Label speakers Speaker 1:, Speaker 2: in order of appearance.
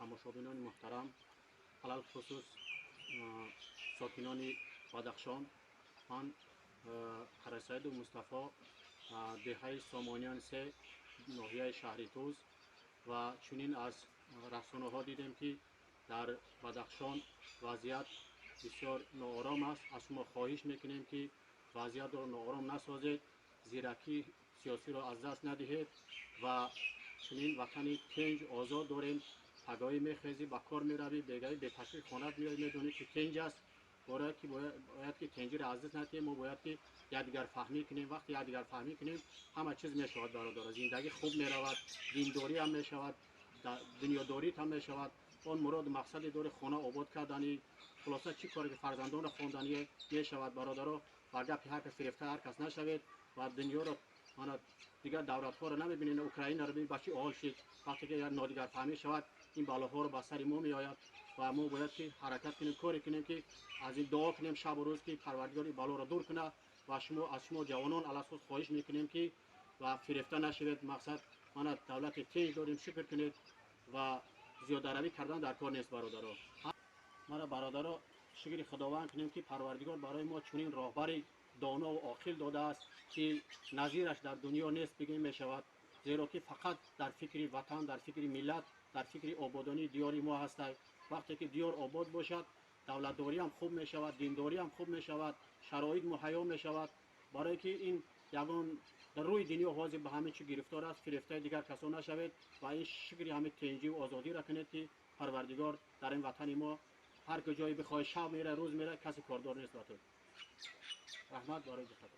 Speaker 1: Тамошобинони муҳтарам, алалхусус сокинони Бадахшон, ман Қарасаиду Мустафо, деҳаи Сомониён се, ноҳияи шаҳри Туз. Ва чунин аз расонаҳо дидем, ки дар Бадахшон вазъият бисёр ноором аст. Аз шумо хоҳиш мекунем, ки вазъиятро ноором насозед, зиракии сиёсиро аз даст надиҳед. Ва чунин ватани тинҷ, озод дорем. Пагоҳӣ мехезӣ, ба кор меравӣ, бегаҳӣ беташвиш хонат меоӣ, медонӣ, ки тинҷ аст. Бояд ки тинҷиро аз даст надиҳем. Мо бояд ки якдигарфаҳмӣ кунем. Вақте якдигарфаҳмӣ кунем, ҳама чиз мешавад, бародаро. Зиндагӣ хуб меравад, диндорӣ ҳам мешавад, дунёдорӣ ҳам мешавад. Он муроду мақсаде дори, хона обод карданӣ, хулоса, чӣ коре ки фарзандонро хонданӣ мешавад, бародаро. Ба гапи ҳар кас фирефта ҳар кас нашавед ва дунёро, мана, дигар давлатҳоро намебинед? Украинаро бибин, ба чӣ ҳол шид. Вақте ки як нодигарфаҳмӣ шавад, ин балоҳоро ба сари мо меояд. Ва мо бояд ки ҳаракат кунем, коре кунем, ки аз ин дуо кунем шабу рӯз, ки Парвардигор ин балоро дур кунад. Ва шумо, аз шумо ҷавонон алалхусус хоҳиш мекунем, ки ва фирефта нашавед. Мақсад, мана, давлати тинҷ дорем, шукр кунед ва зиёдаравӣ кардан дар кор нест, бародаро. Мана, бародаро, шукри Худованд кунем, ки Парвардигор барои мо чунин роҳбари доно ва оқил додааст, ки назираш дар дунё нест бигӯем мешавад, зеро ки фақат дар фикри ватан, дар фикри миллат, дар фикри ободонии диёри мо ҳастад. Вақте ки диёр обод бошад, давлатдориам хуб мешавад, диндориам хуб мешавад, шароит муҳайё мешавад. Барое ки ин ягон дар рӯи дунё ҳозир ба ҳамин чӣ гирифтор аст. Фирефтаи дигар касон нашавед ва ин шукри ҳамин тинҷиву озодиро кунед, ки Парвардигор дар ин ватани мо ҳар куҷое бихоҳӣ, шаб мера, рӯз мера, касе кордор нест ба ту. Раҳмат барои диққататон.